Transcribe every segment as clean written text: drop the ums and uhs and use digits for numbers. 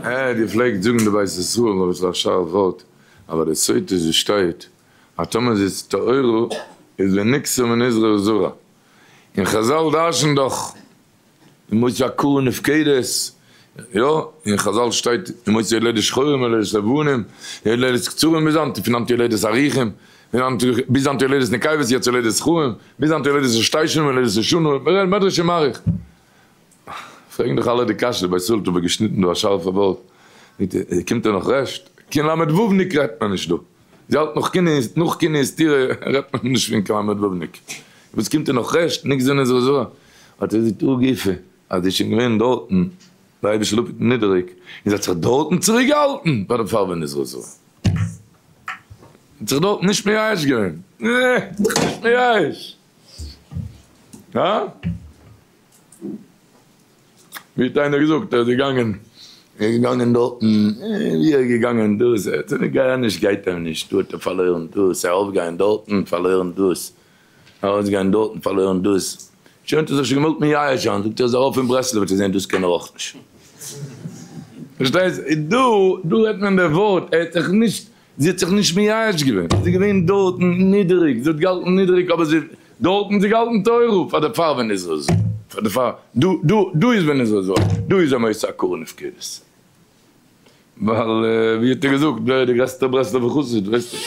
ער האט געפלעגט זאגן די בית ישראל אביסל א שארף ווארט, אבער די סוד איז ווי שטייט אז טאמער זי איז טהורה איז ונקתה מנזרי וזרע, און חזל דרש'ן דאך ומוציא עקרה נפקדת, יא, אין חזל שטייט ומוציא יולדת שחורים יולדת לבנים, יולדת קצרים ביז היינט, פון היינט יולדת אריכים, פון היינט ביז היינט יולדת נקבות יעצט יולדת זכרים, ביז היינט יולדת שתי שנים יולדת שנה, מדרש מאריך. פרעגן דאך אלע די קשיא, די בית ישראל האט אבער געשניטן דא א שארפע ווארט, קומט ער נאך רעשט? קיין למד וואו'ניק רעדט מען נישט דא, זי האלט נאך קיני, נאך קיני סתירה רעדט מען נישט פון קיין למד וואו'ניק, וואס קומט ער נאך רעשט, ניק זענען זיי אזוי, האט ער געזאגט הא גופא, אז זי איז שוין געווען דארטן, די אייבישטער זאל אפהיטן נידעריג, און זי האט זיך דארטן צוריק געהאלטן ביי די פאר ונזרעה זרע, האט זיך דארטן נישט מייאש געווען, נע, זיך נישט מייאש, הא? ווי האט איינער געזאגט, ער איז געגאנגען, ער איז געגאנגען דארטן, ווי ער איז געגאנגען דאס, ער האט גארנישט גייט אים נישט, דא האט ער פארלוירן דאס, ארויפגיין דארטן, פארלוירן דאס, ארויסגיין דארטן, פארלוירן דאס, שוין האט ער זיך שוין געוואלט מייאש זיין, זאגט ער איז ארויף אין ברסלב האט ער געזען דאס קען ער אויך נישט. פארשטייסט? דא, דא רעדט מען די ווארט, ער האט זיך נישט זי האט זיך נישט מייאש געווען, זי איז געווען דארטן נידעריג, זי האט געהאלטן נידעריג אבער זי דארטן זי געהאלטן תורה פאר די פאר ווען איז רז פאר די פאר דא דא דא איז ווען איז רז דא איז א מוסר הכרה נפקדת ווייל ווי האט ער געזאגט ווער איז די גרעסטע ברסלב'ער חסיד ווייסטו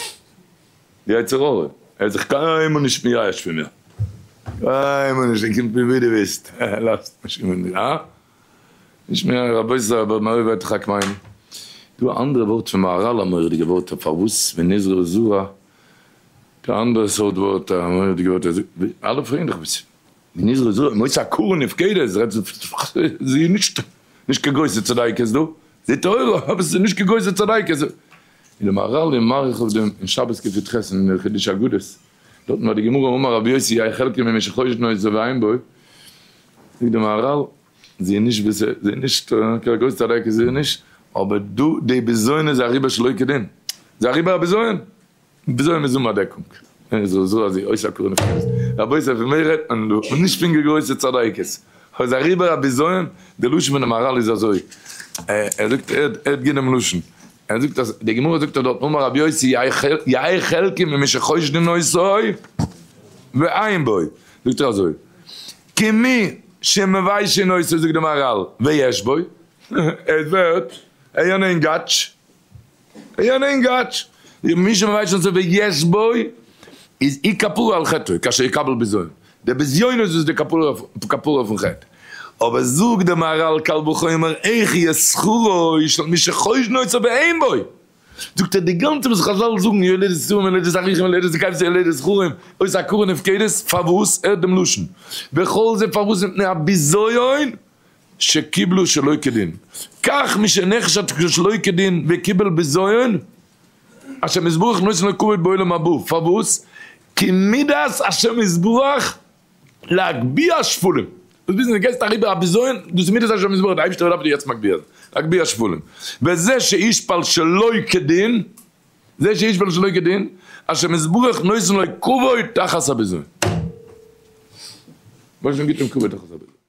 די יצר הרע ער האט זיך קיינמאל נישט מייאש פון מיר קיינמאל נישט ער קומט מיר ווי דו ביסט ער לאזט נישט הא? נישט מער רבותי אבער מער וועט איך רק מיינען. דא א אנדערע ווארט פון מהרל א מורא'דיגע ווארט אויף פארוואס ונזרעה זרע, די אנדערע סארט ווארט א מורא'דיגע ווארט אלע פרעגן דאך וואס ונזרעה זרע מוצא עקרה נפקדת רעדט זי איז נישט נישט קיין גרויסע צדיקת דא זי טהורה אבער ס'איז נישט קיין גרויסע צדיקת און די מהרל איז מאריך אויף דעם אין שבת קי"ח אין חידוש אגדות דארטן ביי די גמרא אמר רבי יוסי יהא חלקי ממי שחושדין אותו ואין בו זאגט די מהרל זי איז נישט וואס זי איז נישט קיין גרויסע צדקת זי איז נישט, אבער דא די בזיון איז אריבער שלא כדין, זי אריבער א בזיון, בזיון מוז האבן א דעקונג, און זי אז זי עושה הכרה נפקדת, רבותי פון ווער רעדט מען דא, נישט פון גרויסע צדקת, אבער זי אריבער א בזיון, די לשון פון די מהרל איז אזוי, ער זאגט ער האט גענומען לשון, ער זאגט אז די גמרא זאגט דארט אמר רבי יוסי יהא חלקי ממי שחושדין אותו ואין בו, זאגט ער אזוי. כמי שמביישין אותו זאגט די מהרל ויש בו, ער איז ווערט א יענע אינגאטש, א יענע אינגאטש, מי שמביישין אותו ויש בו איז אי כפרה על חטאו כאשר יקבל בזיון, די בזיונות איז די כפרה אויפן חטא, אבער זאגט די מהרל קל וחומר איך יהיה שכרו של מי שחושדין אותו ואין בו. זאגט ער די גאנצע וואס חזל זאגן יולדת סתומים יולדת אריכים יולדת נקבות יולדת זכרים עושה הכרה נפקדת פארוואס ער האט דעם לשון וכל זה פארוואס מפני הביזיון שקיבלו שלא כדין כך מי שנחשד שלא כדין וקיבל בזיון השם יתברך נותן לו כבוד בעולם הבא פארוואס כי מידת השם יתברך להגביה שפלים, דאס וויסן דו גייסט אריבער א בזיון, דאס איז מידת השם יתברך, די אייבערשטער דארף דיר יעצט מגביה זיין, להגביה שפלים, וזה שישפל שלא כדין, זה שישפל שלא כדין, השם יתברך נותן לו כבוד תחת הבזיון. וואס גיט אים כבוד תחת הבזיון?